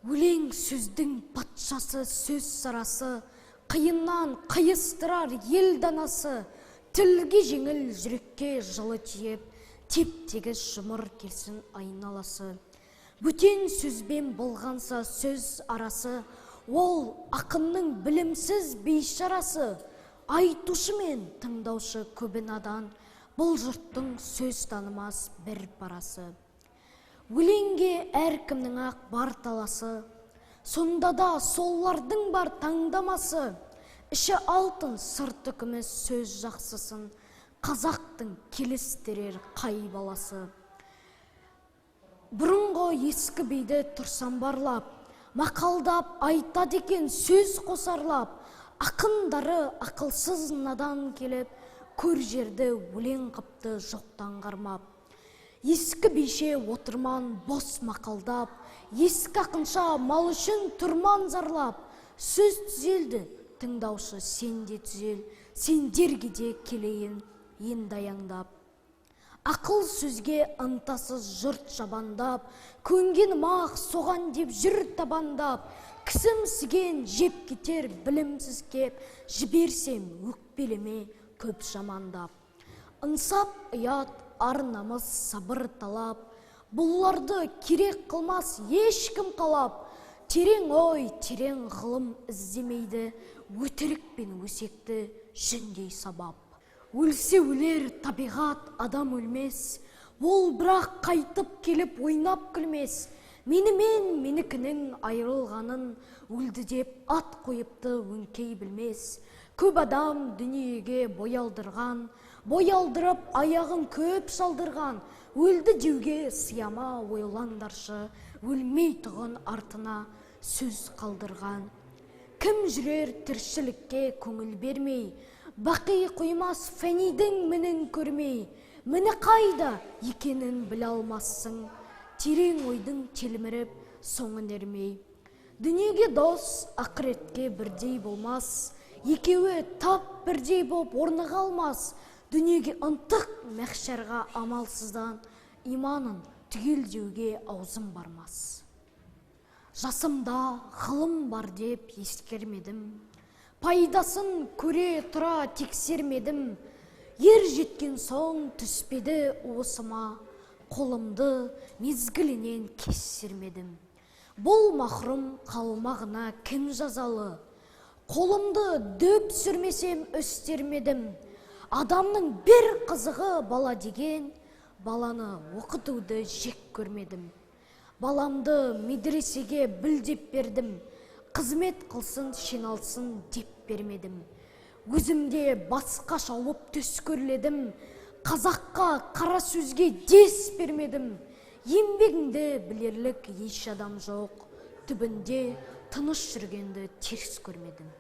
Өлең сөздің патшасы, сөз сарасы, қиыннан қиыстырар ел данасы. Тілге жеңіл, жүрекке жылы тиіп, теп тегіс жұмыр келсін айналасы. Бөтен сөзбен болғанса сөз арасы, ол ақынның білімсіз бейшарасы. Айтушы мен тыңдаушы көбі надан, бұл жұрттың сөз танымас бір парасы. Өлеңге әркімнің ақ бар таласы, сонда да солардың бар таңдамасы. Іші алтын, сырты күміс сөз жақсысын қазақтың келістірер қай баласы. Бұрынғы ескі биді тұрсам барлап, мақалдап айтады екен сөз қосарлап. Ақындары ақылсыз надан келіп, көр жерді өлең қыпты жоқтан қармап. Ескі бише отырман бос мақалдап, ескі ақынша мал үшін тұрман зарлап. Сөз түзелді, тыңдаушы сен де түзел, сендерге де келейін енді аяңдап. Ақыл сөзге ынтасыз жұрт жабандап, көнгенім ақ соған деп жүр табандап. Кісімсіген жеп кетер білімсіз кеп, жіберсем өкпелеме көп жамандап. Ынсап, ұят, ар намыс, сабыр талап, бұларды керек қылмас ешкім қалап. Терең ой, терең ғылым іздемейді, өтірік пен өсекті жүндей сабап. Өлсе өлер табиғат, адам өлмес, ол бірақ қайтып келіп ойнап күлмес. Менімен менікінің айырылғанын өлді деп ат қойыпты өңкей білмес. Көп адам дүниеге боялдырған, боялдырып аяғын көп шалдырған. Өлді деуге сыяма, ойлаңдаршы, өлмей тұғын артына сөз қалдырған. Кім жүрер тіршілікке көңіл бермей, бақи қоймас фәнидің мінін көрмей. Міні қайда екенін біле алмассың, терең ойдың телміріп соңын ермей. Дүниеге дос, ақыретке бірдей болмас, екеуі тап бірдей боп орныға алмас. Дүниеге ынтық, мәхшарға амалсыздан, иманын түгелдеуге аузым бармас. Жасымда ғылым бар деп ескермедім, пайдасын көре тұра тексермедім. Ер жеткен соң түспеді уысыма, қолымды мезгілінен кессермедім. Бұл махрұм қалмағына кім жазалы, қолымды дөп түсірмесем өстермедім. Адамның бір қызығы бала деген, баланы оқытуды жек көрмедім. Баламды медресеге бүлдеп бердім, қызмет қылсын, шен деп бермедім. Өзімде басқа шауып төс көрледім, қазаққа қара сөзге дес бермедім. Еңбегіңді білерлік еш адам жоқ, түбінде тыныш жүргенді теріс көрмедім.